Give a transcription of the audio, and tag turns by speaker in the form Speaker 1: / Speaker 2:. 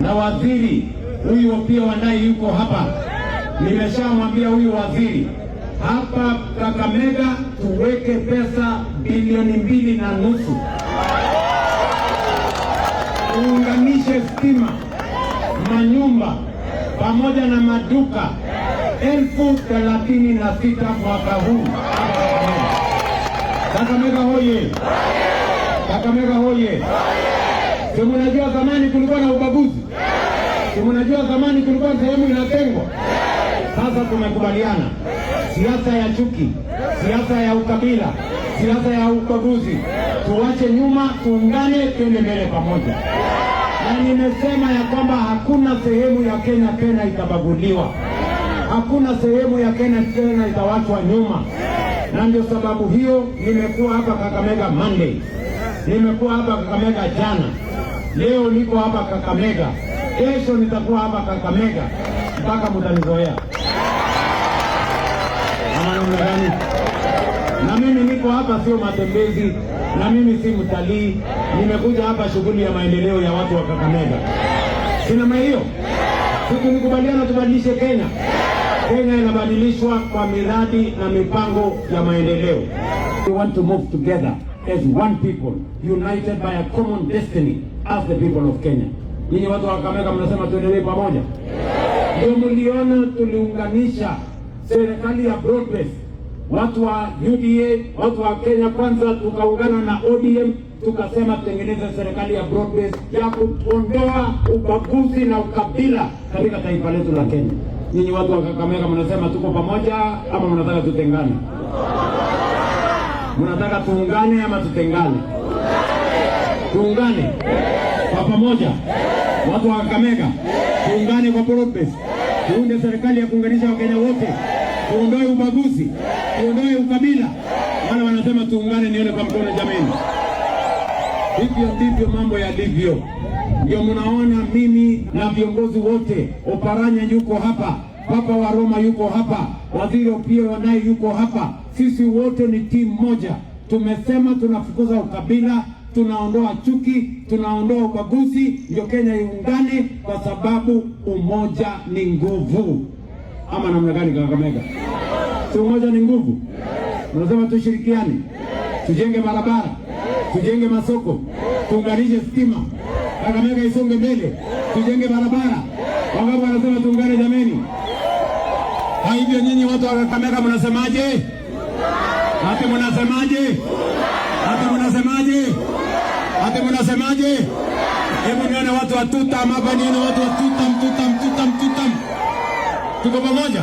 Speaker 1: Na waziri huyu Opiyo Wandayi yuko hapa, nimeshamwambia huyu waziri hapa Kakamega tuweke pesa bilioni 2.5 tuunganishe stima, manyumba pamoja na maduka 36,000 mwaka huu. Kakamega hoye! Kakamega hoye! Si mnajua zamani kulikuwa na ubaguzi? Si mnajua zamani kulikuwa sehemu inatengwa? Sasa tumekubaliana, siasa ya chuki, siasa ya ukabila, siasa ya ubaguzi tuwache nyuma, tuungane, twende mbele pamoja. Na nimesema ya kwamba hakuna sehemu ya Kenya tena itabaguliwa, hakuna sehemu ya Kenya tena itawachwa nyuma, na ndio sababu hiyo nimekuwa hapa Kakamega Monday, nimekuwa hapa Kakamega jana, leo niko hapa Kakamega, kesho nitakuwa hapa Kakamega mpaka mtanizoea. Ama namna gani? Na mimi niko hapa sio matembezi, na mimi si mtalii. Nimekuja hapa shughuli ya maendeleo ya watu wa Kakamega. Si namna hiyo? Si tulikubaliana tubadilishe Kenya? Kenya inabadilishwa kwa miradi na mipango ya maendeleo. We want to move together as one people united by a common destiny as the people of Kenya. Nyinyi watu wa Kakamega mnasema tuendelee pamoja? Ndio mliona tuliunganisha serikali ya broad base, watu wa UDA, watu wa Kenya Kwanza, tukaungana na ODM tukasema tutengeneze serikali ya broad base ya kuondoa ubaguzi na ukabila katika taifa letu la Kenya. Nyinyi watu wa Kakamega mnasema tuko pamoja ama mnataka tutengane? Mnataka tuungane ama tutengane? Tuungane kwa pamoja, watu wa Kakamega, tuungane kwa broad base, tuunde serikali ya kuunganisha Wakenya wote, tuondoe ubaguzi, tuondoe ukabila. Wale wanasema tuungane, nione kwa mkono jameni. Hivyo ndivyo mambo yalivyo. Ndio mnaona mimi na viongozi wote, Oparanya yuko hapa, Papa wa Roma yuko hapa, Waziri Opiyo Wandayi yuko hapa. Sisi wote ni timu moja. Tumesema tunafukuza ukabila, tunaondoa chuki, tunaondoa ubaguzi, ndio Kenya iungane, kwa sababu umoja ni nguvu. Ama namna gani, Kakamega? Si umoja ni nguvu? Unasema tushirikiane, tujenge barabara, tujenge masoko, tuunganishe stima, Kakamega isonge mbele, tujenge barabara. Wangapi wanasema tuungane jameni? Kwa hivyo nyinyi watu wa Kakamega mnasemaje? Ati mnasemaje? Ati mnasemaje? Ati mnasemaje? Hebu nione watu wa tutam hapa, nione watu wa tutam, tutam, tutam, tutam. Tuko pamoja?